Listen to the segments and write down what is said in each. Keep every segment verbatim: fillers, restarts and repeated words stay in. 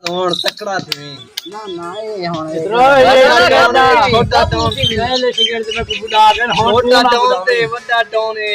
ہݨ تکڑا تھیں۔ نہ، نہ، اے ہݨ اے ادھر اے وݙا ڈون اے، ڈون اے۔ چھوٹا ڈون۔ پہلے سگریٹ تے میں کو بلا گن، ہݨ چھوٹا ڈون ڈون تے وݙا ڈون اے،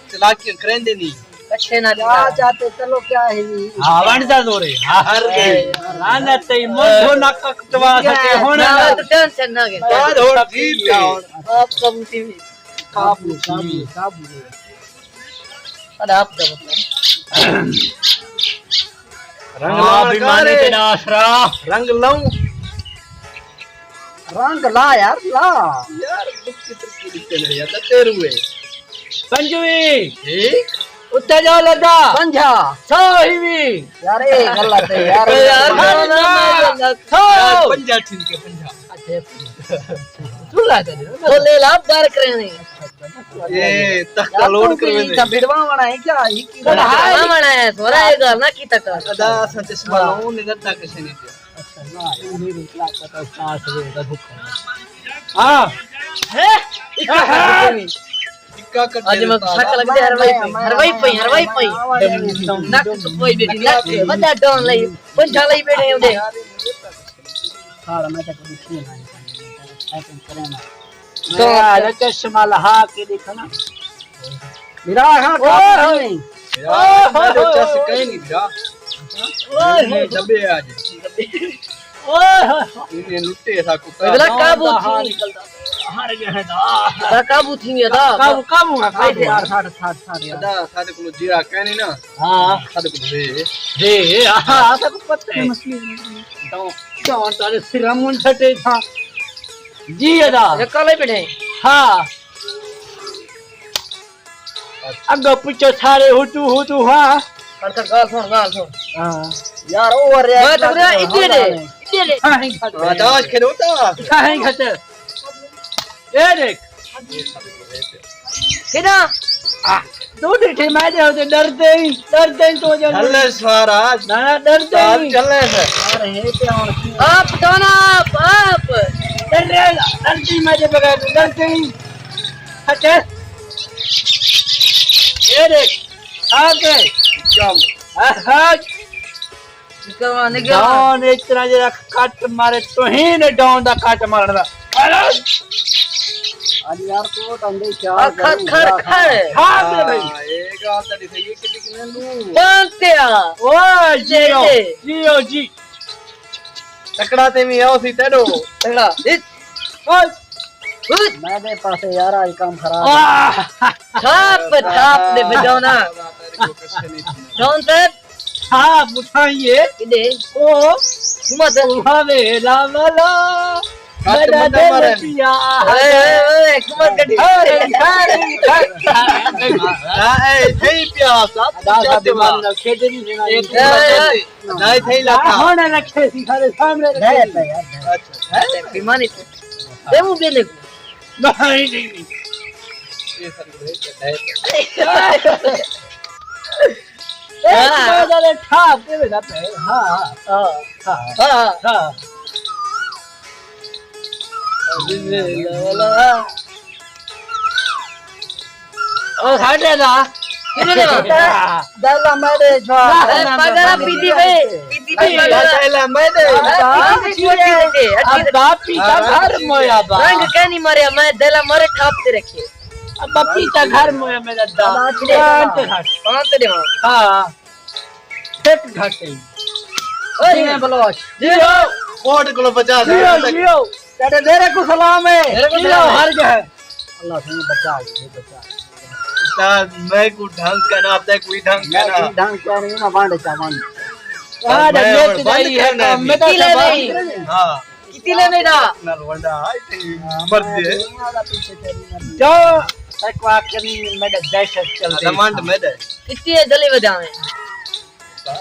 چلاکیاں کریندے نہیں۔ کچھے نہ کیا چاہتے، چلو کیا ہے جی؟ ہاں، ونڈ دا زور ہے۔ ہاں، ہر گئے۔ لعنت تے منڈھو نہ ککٹوا سکے ہݨ۔ نہ، تو ٹینشن نہ گے۔ بعد ہور ٹھیک ہے۔ آپ قابو تھی۔ قابو، قابو، قابو۔ ادا آپ دا بتا۔ رنگ ہاں، لا بے مانے کارے۔ تیرا آسرا۔ رنگ لاؤں۔ رنگ لا یار، لا۔ یار، دکھ کی ترقی دکھتے نہیں یار، تیرو ہے۔ پنجوی۔ ٹھیک۔ اتے جو لدا۔ پنجا۔ سو ہی وی۔ یار، اے غلط ہے یار۔ یار، یار، نہ، نہ، نہ، نہ۔ سو۔ یار، پنجا ٹھیک ہے، پنجا۔ اچھا، پنجا۔ چولہا تے دے۔ بولے لا، بار کرے نہیں۔ اے تختہ لوڈ کرویندے۔ تاں بھڑواوݨا ہے کیا؟ ہی کی بڑا ہے۔ بھڑواوݨا ہے، سورا اے ڳالھ نہ کیتا کر۔ ادا اساں چشمہ لاؤں، نظر تک کسے نہیں پیا۔ اچھا، واہ، اے میری کلاس کا استاد سے دا بھوکا۔ ہاں۔ ہے؟ اکا کر دے۔ اکا کر دے۔ اڄ میں شک لڳدے ہروائی پئی، ہروائی پئی، ہروائی پئی۔ نک تو کوئی ݙیکھی، نک وݙا ڈون لئی، پنجا لئی بیٹھے ہوندے۔ سارا میں تک ݙکھی نہ، سیٹنگ کرے نہ۔ سارا چشمہ لہا کے ݙیکھو نا۔ میرا ہاں اوئے ہوئے۔ کام نہیں۔ یار، میں تو چس کہیں نہیں، برا۔ اوئے ہوئے۔ دبے آ جے۔ اوئے ہوئے۔ انہیں لٹے سا کتا۔ اگلا قابو تھی۔ ہر گئے دا۔ دا قابو تھی ادا۔ قابو، قابو ہے، قابو ہے۔ ساٹھ، ساٹھ، ساٹھ، یار۔ ادا، ساڈے کولوں جیڑھا کہنی نا۔ ہاں۔ ساڈے کولوں دے۔ دے، ہاں، ساکوں پتہ ہے۔ مسئلے نہیں۔ داؤں، داؤں تارے سرا مون سٹے تھا۔ جی ادا۔ یہ کالے پڑھے۔ ہاں۔ اڳوں پچھوں سارے ہتو ہتو، ہاں۔ کر کر، ڳالھ سُݨ، ڳالھ سُݨ۔ ہاں۔ یار، او ورے میں تے ٻُدھا، اِݙے ݙے، اِݙے ݙے۔ ہاں، ہاں، گھٹ۔ ہاں، داش کھیݙو تاں۔ ہاں، ہاں، گھٹ۔ اے ݙیکھ۔ کیݙا؟ آ، توں ݙٹھے میں ݙے تے ݙردے ہی، ݙردے ہی توں ڄݨ۔ ہلے سوارا۔ نہ، نہ، ݙردے ہی۔ چلے سے۔ یار، ہے تے ہُݨ کی؟ آپ ڈونا، آپ، آپ۔ ݙردے، ݙردے ہی میں ݙے بغیر، ݙردے ہی۔ اچھا۔ اے ݙیکھ، آ کے۔ کیا؟ آہا۔ نکلوا، نکلوا۔ ڈون اتنا جڑا کٹ مارے، توہین ڈون دا کٹ مارن دا۔ اڄ یار کوٹ اندے چار آ، کھڑ، کھڑ، کھڑ۔ ہاں، بھائی۔ ہاں، اے ڳالھ تیݙی صحیح ہے، کݙی کنے لوں۔ پانتیا۔ او جیو، جی، جی۔ جیو جی۔ تکڑا تے وی آؤ سی تیݙو۔ تکڑا۔ ہت۔ اوئے۔ ہت۔ میݙے پاسے یار اڄ کم خراب ہے۔ آہ۔ تھاپ، تھاپ دے بجاؤ نا۔ ڈون تے۔ تھاپ اٹھائیے۔ کݙے؟ او۔ حکومت۔ اوہا ویلا والا۔ کٹ میݙا بندہ دل مارے۔ پیا۔ اے، اے، اے، حکومت کݙی؟ اے، اے، اے، اے۔ ہاں، اے، صحیح پیا، صاحب۔ ادا صاحب دی مان نال کھیݙے نہیں وینا۔ اے، اے، اے۔ نہ تھئی لکھا۔ ہݨ رکھے سی، سارے سامݨے رکھے سی۔ اچھا۔ بیمانی تے۔ تے مو بینے کو۔ نہیں، نہیں، نہیں۔ اے سارے بھائی تے ہے۔ اے ہاں۔ بازار ٹھاپ تے ویلا پے۔ ہاں، ہاں۔ ہاں۔ ہاں۔ ہاں۔ بسم اللہ والا۔ او ساڈے دا۔ کدھر ہے؟ دلا میݙے جو۔ اے پاگل پیتی پئی، پیتی پئی۔ دلا میݙے۔ پیتی پئی۔ اب باپ پیتا گھر مویا با۔ رنگ کہیں نہیں ماریا، میں دلا مارے ٹھاپ تے رکھے۔ اب باپ پیتا گھر مویا میݙا دا۔ پانچ تے ہٹ۔ پانچ تے ہٹ۔ ہاں۔ ہک گھٹ ہے۔ اوئے۔ جیویں بلوچ۔ جیو۔ کوٹ کولو بچا دے۔ جیو، جیو۔ تیݙے ڈیرے کوں سلام ہے۔ ڈیرے کوں سلام ہے۔ ہر جگہ۔ اللہ سائیں بچا، بچا۔ استاد، میں کو ڈھنگ کرنا، تے کوئی ڈھنگ میں کرنا۔ کوئی ڈھنگ کیا نہیں، میں وانڈ چا وانڈ۔ ہاں، میں یہ تو بند بھائی ہے کرنا کام، ہے۔ میں تو کتنے سب نہیں؟ ہاں۔ کتنے نہیں دا؟ نال ونڈا، آئی تھی مرد ہے۔ جو، ایک واقعی میں دہشت چل رہی۔ ڈیمانڈ میں دے۔ کتنی ہے دلی وجہ میں؟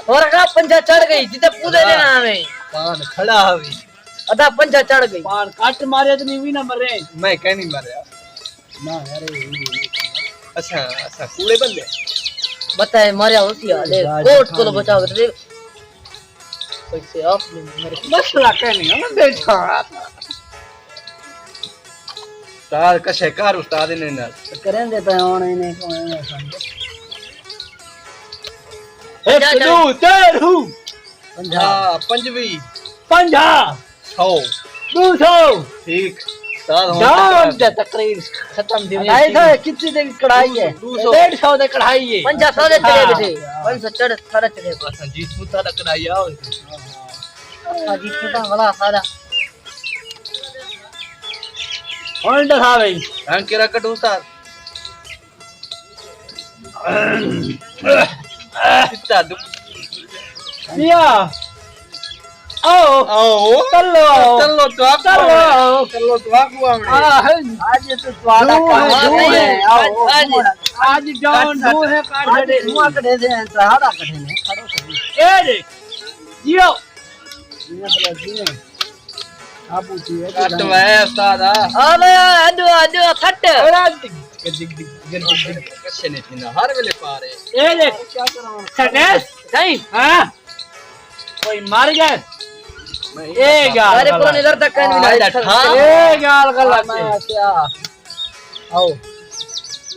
اور کا پنجا چڑھ گئی، جتے پودے دینا ہمیں۔ پان کھڑا ہوئی۔ ادا پنجا چڑھ گئی۔ پان کٹ مارے تو نہیں ہوئی نہ مرے۔ میں کہیں نہیں ماریا۔ نہ یار، یہ نہیں۔ اچھا، اچھا، کوڑے بندے۔ بتائے ماریا ہوسی آ، دے، کوٹ کولو بچا کے دے۔ پیسے آپ نے مارے۔ مسئلہ کہیں نہیں، میں بیٹھا۔ استاد کشے کار استاد نے نال۔ کریں دے پے ہون انہیں کو ایویں سمجھ۔ ایک، دو، تیر ہوں۔ پنجاہ۔ ہاں، پنجوی۔ پنجاہ۔ سو۔ دو سو۔ ٹھیک۔ استاد، ہݨ ڈاؤن تک تے تقریر ختم تھی ویسی۔ ڈھائی سو کتنی دی کڑھائی ہے؟ دو سو۔ ڈیڑھ سو دی کڑھائی ہے۔ پنجاہ سو دے چڑھے ہاں۔ بیٹھے۔ پنج سو چڑھ، سارا چڑھے۔ اساں جیتوں تاں کڑھائی آ۔ اساں جیتوں تاں ولا سارا۔ ہݨ ݙسا بھئی۔ رنگ کیڑھا کڈھوں استاد؟ کتا دو۔ یا۔ آؤ۔ آؤ۔ چلو آؤ۔ چلو تو آپ چلو آؤ۔ چلو تو آپ آؤ۔ آہ۔ اڄ تو تہاݙا دو ہے، کم دو ہے۔ ہے۔ آؤ، آج، آؤ۔ اڄ ڈاؤن دو ہے، کاٹ اڄ چھڈے۔ دھواں کڈھے سے، تہاݙا کڈھے نے۔ کھڑو کھڑو۔ اے ݙے۔ جیو۔ جیو بلا جیو۔ آپ اٹھی ہے، کٹ وے استاد۔ آ۔ آ وے، اڈو، اڈو، پھٹ۔ اڑا ڈگ، ڈگ، ڈگ، ڈگ، ڈگ۔ کچھ نہیں تھیندا، ہر ویلے پارے۔ اے ݙے۔ کیا کراں؟ سٹیس؟ نہیں۔ ہاں۔ کوئی مر ڳئے؟ نہیں۔ اے ڳالھ سارے غلط۔ پرانے در تک کہیں بھی نہ آئے ڈٹھا۔ اے ڳالھ غلط ہے۔ میں کیا؟ آؤ۔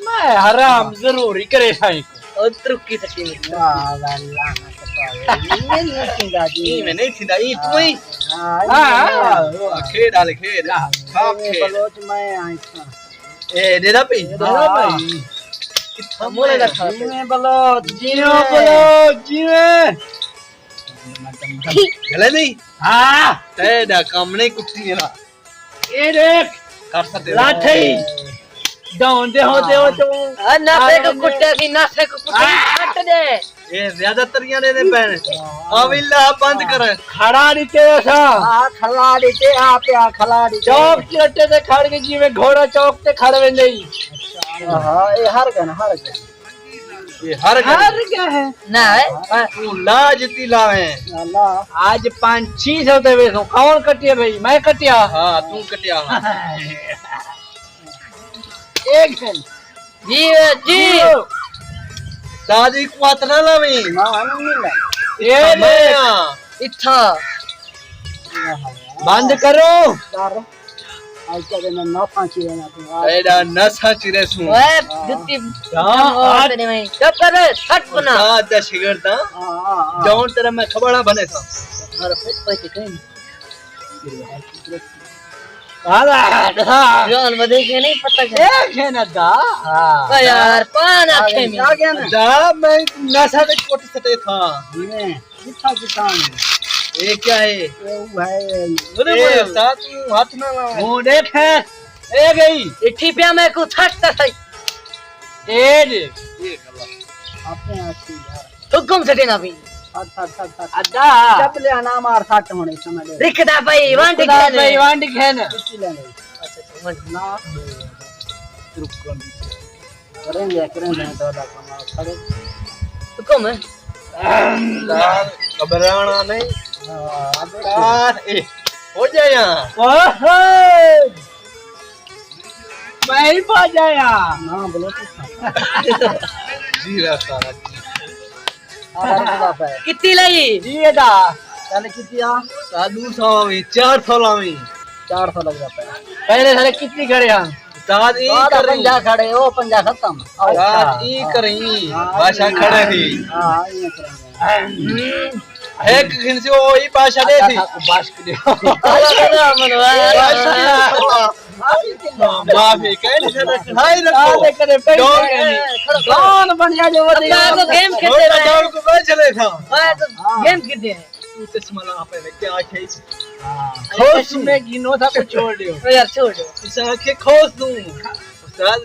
میں حرام ضرور ہی کرے سائیں کو۔ او ترکی سٹی میں۔ واہ، واہ، لعنت پاوے۔ ایویں نہیں تھیندا جی۔ ایویں نہیں تھیندا، ایں توں ہی۔ ہاں، ہاں، ایویں ہاں۔ نہیں۔ کھیݙ ہال کھیݙ۔ ہاں، کھاپ ایویں کھیݙ۔ بلوچ میں آئی تھاں۔ اے، ݙیہڑا پئی؟ ݙیہڑا ہاں۔ پئی۔ کتھاں موڑے دا کھاپ؟ جیویں بلوچ، جیویں۔ جیویں بلوچ، جیویں۔ جلے نہیں؟ ہاں۔ تیݙا کم نہیں کٹی نا۔ اے ݙیکھ، کر ستے۔ لاٹھی۔ ڈاؤن دے ہو، دے ہو تو۔ ہاں، ناسے کوں کٹے سی، ناسے کوں کٹے سی، ہاں۔ کٹ ݙے۔ اے زیادہ تریاں ݙیندے پئے۔ آویلا بند کر۔ کھڑا ݙتے اساں۔ ہاں، کھڑا ݙتے، آ پیا کھڑا ݙتے۔ چوک چرٹے تے کھڑ کے جیویں گھوڑا چوک تے کھڑ ویندے ہی۔ ہاں، اے ہر ڳئے، ہر ڳئے۔ اے ہر ڳئے۔ ہر ڳئے۔ نہ ہے۔ توں لا جتی لاویں۔ اللہ۔ اڄ پنج چھی سو تے ویسوں۔ کون کٹیا بھئی؟ میں کٹیا۔ ہاں، توں کٹیا۔ ایک سیکنڈ۔ جی، جی۔ جی۔ دادی کوں ہتھ نہ لاویں۔ نہ، ہم نہیں لا۔ اے اتھاں میں آں۔ اتھاں۔ بند کرو۔ کر۔ اڄ تک میں نہ پھانسی رہنا توں۔ ایڈا نہ سانچی رہسوں۔ اوئے، جتی ہاں، اور آج تیرے میں۔ چپ کر، سٹ بنا۔ استاد دا شاگرد ہاں۔ ہاں، ہاں، ہاں۔ جون تیرا میں کھبڑا بنے سا۔ ہمارا پھر پہنچے کہیں۔ آلا، ڈسا۔ جان ودے کے نہیں پتہ کیا؟ اے کھینا دا۔ ہاں۔ او یار، پان آکھے میں۔ آ گیا نا۔ دا، میں نشہ دے کوٹ سٹے تھا۔ جی میں، کتھا کتھا ہے؟ اے کیا ہے؟ اے وہ ہے۔ اے بولو۔ استاد، توں ہتھ نہ لا۔ وہ دیکھ ہے۔ اے گئی۔ اٹھی پیا میں کو تھک تا سہی۔ اے جے۔ اے کلا۔ اپنے آسی یار۔ حکم سٹے نہ پئی۔ ہٹ، ہٹ، ہٹ، ہٹ۔ ادا۔ چپلے نہ مار، سٹ ہونے سمجھ لے۔ رکھدا پئی، ونڈ رکھدا گھن۔ پئی، ونڈ گھن۔ کتی لینے؟ اچھا، اچھا، ونڈ۔ نہ۔ کریں دے، کریں دے، تو دا کمال کھڑے۔ حکم ہے۔ گھبرانا نہیں۔ ہاں، یار، اے، ہو جائے یہاں۔ اوہو۔ میں ہی پا جایا۔ نہ، بولو تو۔ جی، راستہ۔ آ، بابا ہے۔ کتی لئی؟ جی، ادا۔ چل، کتی آ؟ ساڈو سو وی، چار سو لاویں۔ چار سو لڳدا پیا۔ پہلے سارے کتی کھڑے ہاں؟ استاد، ایں استاد، کریں۔ پنجاہ کھڑے، او پنجاہ ختم۔ آؤ۔ استاد، ایں کریں۔ ہاں، بادشاہ کھڑے تھی۔ ہاں، ایں کریں۔ ہک گھنسی او ہی بادشاہ ݙے تھی۔ بخش ݙیو۔ بخش ݙیو۔ معافی، کہیں نہیں سر، کڑھائی رکھو۔ کدے، کدے پہلے ڈون، کہیں نہیں۔ ڈون بݨیا جو ودی۔ ابا کو گیم کھیلتے رہے۔ ڈون کو میں چلے تھا۔ ہاں، تو گیم کھیلتے ہیں۔ تو چشمہ لا پہلے، کیا آکھے؟ ہاں۔ خوش میں گھنو تھا کو چھوڑ ݙیو۔ او یار، چھوڑ ݙیو۔ اساں آکھے خوش توں۔ استاد،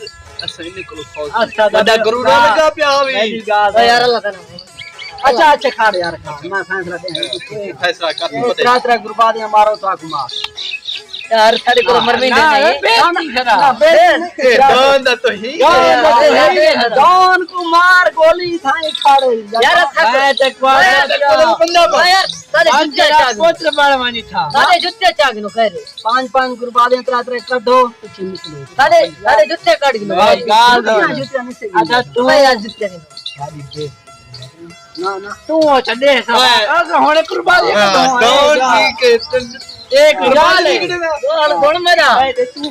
اساں انہیں کولوں خوش ہوں۔ استاد، وݙا استاد، کروڑا لڳا پیا ہووے۔ میری ڳالھ او یار، اللہ تعالیٰ۔ اچھا، اچھا، کھڑ یار، کھڑ۔ میں فیصلہ ݙیاں۔ فیصلہ کر، اے ترا، ترا گربا دیاں مارو، تاکوں مار۔ یار، ساݙے کولوں مرمی نہ، نہیں۔ نہ، بے-، نہ، بے-، اے ڈان دا تو ہی۔ ڈان دا تو ہی۔ ڈان کوں مار گولی، تھائیں کھڑ۔ یار، میں تے کوئی بندہ بݨ۔ یار، ساݙے جتے چا گھنو۔ پتر بݨ ونڄ تھا۔ ساݙے جتے چا گھنو، کہہ ݙے۔ پنج پنج گربا دیاں، ترا ترا کڈھو، پچھے نکلو۔ ساݙے، ساݙے جتے کڈھ گھنو۔ اے ڳالھ جتیاں، جتیاں نہیں سڳدیاں۔ اچھا، توں۔ اے یار، جتے گھنو۔ ساݙی بے-، نہ، نہ۔ توں او چھڈے سا۔ اوئے۔ اگر ہݨ قربانی ہاں، کڈھو، ڈون اے جی کے تن-، ایک ڳالھ ہے۔ ڳالھ سُݨ میݙا۔ توں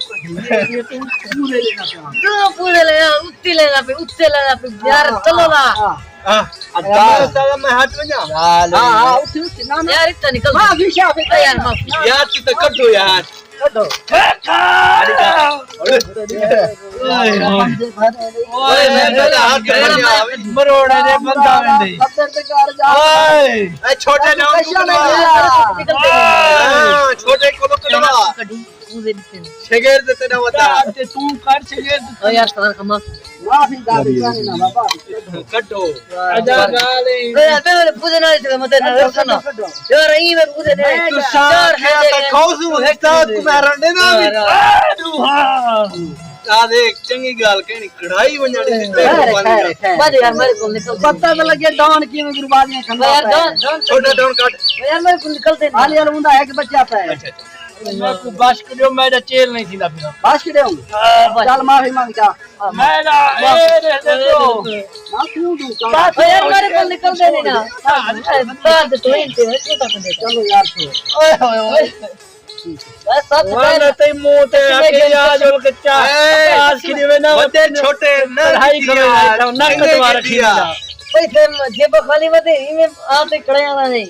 پورے لینا پیا۔ توں پورے لینا، اُتے لینا پیا، اُتے لینا پیا۔ یار، چلو نا۔ ہاں۔ اچھا۔ میں ہٹ ونڄاں۔ ہاں، ہاں، اُتے، اُتے، نہ، نہ۔ یار، اتنا نکل۔ معافی شافی۔ یار، معافی۔ یار، توں تاں کڈھو یار۔ کڈھو۔ اوئے، میں ڳلے ہتھ بݨیا۔ مروڑے دے بندہ ویندے۔ اوئے۔ اے چھوٹے نہ۔ ہاں، چھوٹے کولوں کڈھوا۔ شاگرد تے نہ ودا۔ تے توں کر شاگرد۔ او یار، سر کما۔ معافی دا بھی جانے نا بابا۔ کڈھو۔ ادا ڳالھ ہے۔ اے تے پوجے نال تے مدد نہ رکھنا۔ یار، ایں میں پوجے نے۔ تساں یار، کیا ہے تے کھوسو استاد کو میں رنڈے نا بھی۔ یار۔ آ دیکھ، چنگی ڳالھ کہنی، کڑھائی ونڄݨی تے خیر، خیر، خیر۔ بس یار، میرے کول نکل۔ پتہ تو لگے ڈان کیویں قربانیاں کھندا یار، پیا۔ Don, don. چھوٹا ڈان کٹ۔ یار، میرے کول نکل دے۔ حالی حال ہوندا ہے کہ بچہ پیا ہے۔ اچھا، اچھا۔ میں کو بخش ݙیو، میݙا چیل نہیں تھیندا پیا۔ بخش ݙیو۔ ہاں، بس۔ چل معافی منگ جا۔ میݙا اے دے دے ݙیو۔ نہ کیوں دوں؟ او یار، میرے کول نکل دے نہیں نا۔ بعد تو ہی تے، کیوں تک دے؟ چلو یار، چھوڑ۔ اوئے ہوئے ہوئے۔ بس سچ والا کہہ۔ تئی منہ تے آ کے یاد ہو کے چا-، اے، آج کی جوے نا وݙے چھوٹے نہ پڑھائی کیتی کرو، یار، نہ چنگے کتوا کیتی رکھی یار۔ نا۔ بھائی پھر جیب خالی ودے، ایویں آ تے کھڑے آنا نہیں۔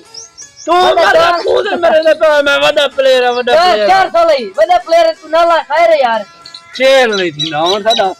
تو وݙا میرا پلیئر۔ خود میرے دے پیا، میں وݙا پلیئر ہاں، وݙا چار، پلیئر۔ چار سال ہی، وݙا پلیئر تو نالا خیر ہے یار۔ چیل نہیں تھی نا، ہݨ ساݙا